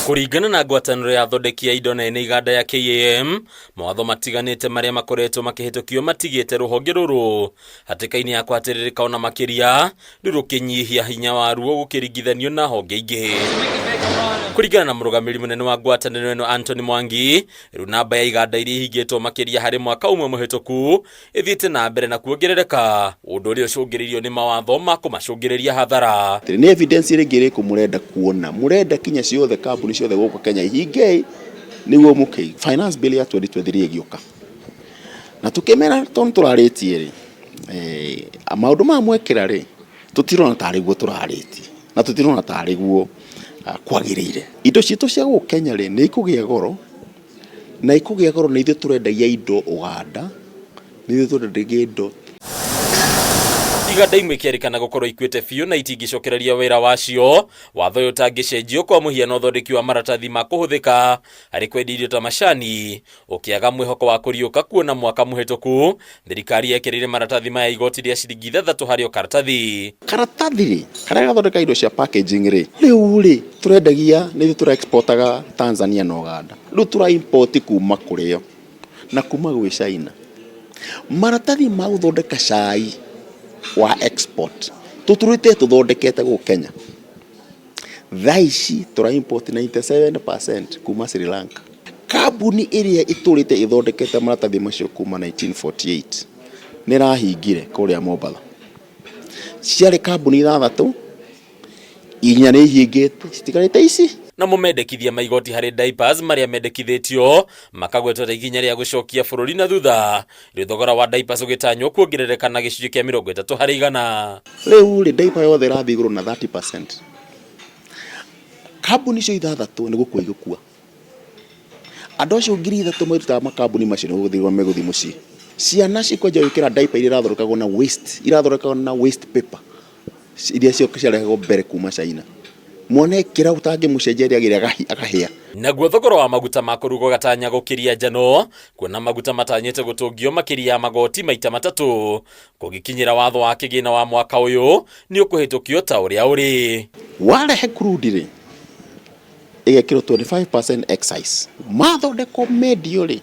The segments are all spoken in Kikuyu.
Kũringana na ngwatanĩro ya athondeki a indo na ene iganda ya KAM, mawatho matiganĩte marĩa makoretwo makĩhĩtũkio matigĩte rũhonge rũrũ hatĩka-inĩ ya kũhatĩrĩrĩka ona makĩria, rĩu rũkĩnyihia hinya waruo gũkĩringithanio na honge ingĩ. Kũringana na mũrũgamĩrĩri mũnene wa ngwatanĩro ĩno Anthony Mwangi, rĩu namba ya iganda iria ihingĩtwo makĩria harĩ mwaka ũmwe mũhĩtũku ĩthiĩte na mbere na kuongerereka, ũndũ ũrĩa ũcũngĩrĩirio nĩ mawatho ma kũmacũngĩrĩria hathara. Nĩ evidence ĩrĩngĩ ĩrĩkũ mũrenda kuona? Mũrenda kinya ciothe kambuni ciothe gũkũ Kenya ihingei nĩguo mũkĩige. Finance Bill ya 2023 ĩgĩũka na tũkĩmera tondũ tũrarĩtie rĩ, maũndũ maya mwekĩra rĩ, tũtirona tarĩ guo tũrarĩtie na tũtirona tarĩ guo kwagĩrĩire. Indo citũ cia gũkũ Kenya rĩ, nĩ ikũgĩa goro na ikũgĩa goro nĩ ithuĩ tũrendagia indo Ũganda, nĩ ithuĩ tũrendagia indo. Iganda imwe ikĩerĩkana gũkorwo ikuĩte biũ na itingĩcokereria wĩra wacio, watho ũyũ ũtangĩcenjio, kwa mũhiano ũthondeki wa maratathi ma kũhũthĩka harĩ kwendia irio ta macani ũkĩaga mwĩhoko wa kũriũka, kuona mwaka mũhĩtũku thirikari yekĩrĩire maratathi maya igoti rĩa ciringi 6 harĩ o karatathi. Karatathi rĩ, karĩa gathondeka indo cia packaging rĩ, rĩu rĩ, tũrendagia nĩ ithuĩ tũra exportaga Tanzania na Uganda. Rĩu tũra import kuma kũrĩ o na kuma gwĩ China. Maratathi ma gũthondeka cai wa export tũtũrĩte tũthondekete gũkũ Kenya. Thaa ici tũra import 97% kuma Sri Lanka. Kambuni ĩrĩa ĩtũrĩte ĩthondekete maratathi macio kuma 1948 nĩ ĩrahingire kũrĩa Mombatha. Ciarĩ kambuni ithathatũ, inya nĩ ihingĩte, citigarĩte ici. Namo mendekithia ma igoti harĩ diapers marĩa mendekithĩtio makagwetwo ta ikinya rĩa gũcokia bũrũri na thutha, rĩu thogora wa diapers ũgĩtanywo kuongerereka na gĩcunjĩ kĩa 30%. Rĩu rĩ, diaper yothe ĩrathiĩ igũrũ na 30%. Kambuni icio ithathatũ nĩ gũkua igũkua. Andũ acio 3,000 merutaga makambuni macio nĩ gũthiĩ megũthiĩ mũciĩ. Ciana cikwanjia gwĩkĩra diaper iria irathondekagwo na waste, irathondekagwo na waste paper iria ciarehagwo mbere kuma China. Mwana ekĩra ũtangĩmũcenjeria agĩre akahĩa. Naguo thogora wa maguta ma kũruga ũgatanya gũkĩria njano, kuona maguta matanyĩte gũtũngio makĩria ya magoti maita matatũ kũgĩkinyĩra watho wa kĩgĩna wa mwaka ũyũ nĩ ũkũhĩtũkio ta ũrĩa ũrĩ. Warehe crude rĩ, ĩgekĩrwo 25% excise. Mathondekwo mendio rĩ,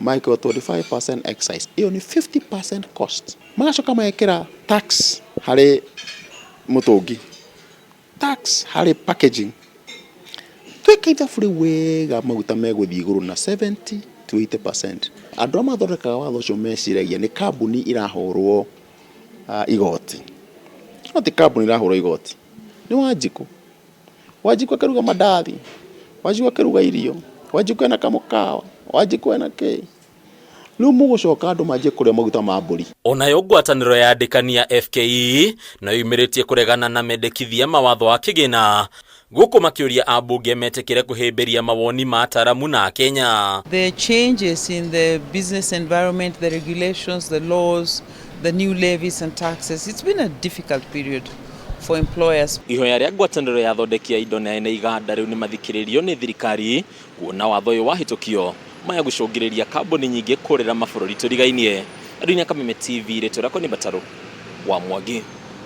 magekĩrwo 25% excise. Ĩyo nĩ 50% cost. Magacoka magekĩra tax harĩ mũtũngi, tax harĩ packaging. Tweka ithabu rĩu wega maguta megũthiĩ igũrũ na 70 to 80%. Andũ arĩa mathondekaga watho ũcio meciragia nĩ kambuni irahũrwo igoti. No ti kambuni irahũrwo igoti, nĩ Wanjikũ. Wanjikũ akĩruga mandathi, Wanjikũ akĩruga irio, Wanjikũ ena kamũkawa, Wanjikũ ena kĩ. Rĩu mũgũcoka andũ manjie kũrĩa maguta ma mbũri. Onayo ngwatanĩro ya andĩkani ya FKE nayo yumĩrĩtie kũregana na mendekithia ma watho wa kĩgĩna, gũkũ makĩũria ambunge metĩkĩre kũhĩmbĩria mawoni ma ataramu na Akenya. The changes in the business environment, the regulations, the laws, the new levies and taxes, it's been a difficult period for employers. Ihoya rĩa ngwatanĩro ya athondeki a indo na ene iganda rĩu nĩmathikĩrĩrio nĩ thirikari, kuona watho ũyũ wahĩtũkio maya gũcũngĩrĩria kambuni nyingĩ kũrĩra mabũrũri tũrigainie. Andũ-inĩ a Kameme TV, rĩtwa rĩakwa nĩ Mbatarũ wa Mwangi.